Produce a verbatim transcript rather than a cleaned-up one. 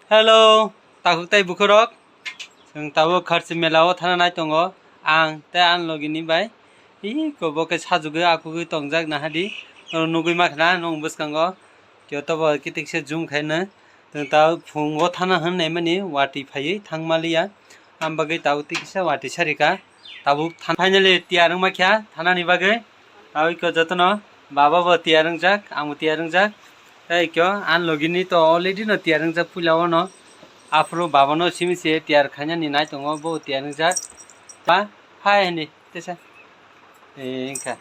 Hello, takhuk tei bukhurok. Chwng tabuk Kharchi mela o thana nai tongo. Ang tei ani logi ni bai. Ih, kobo khe sajugwi akugwi tongjak nahadi. Oro nugwi ma khna nung bwskango. Kyoto bo kitik se zoom khaino. Chwng tabuk phungo thana hwn naimani watwi phaiwi thangmaliya. Ang bagwi tabuk tikisa watwi sarika. Tabuk than-, finally tiyar wngma kha thanani bagwi. Tabuk khe jotono baba bo tiyar wngjak, ang bo tiyar wngjak. Tei khe ani logi ni to already no tiyar wngjak puila o no. Aphuru baba no simi se tiyar khainani nai tongo, bo tiyar wngjak. Ba, hai hini, tesa. Eh, wngkha.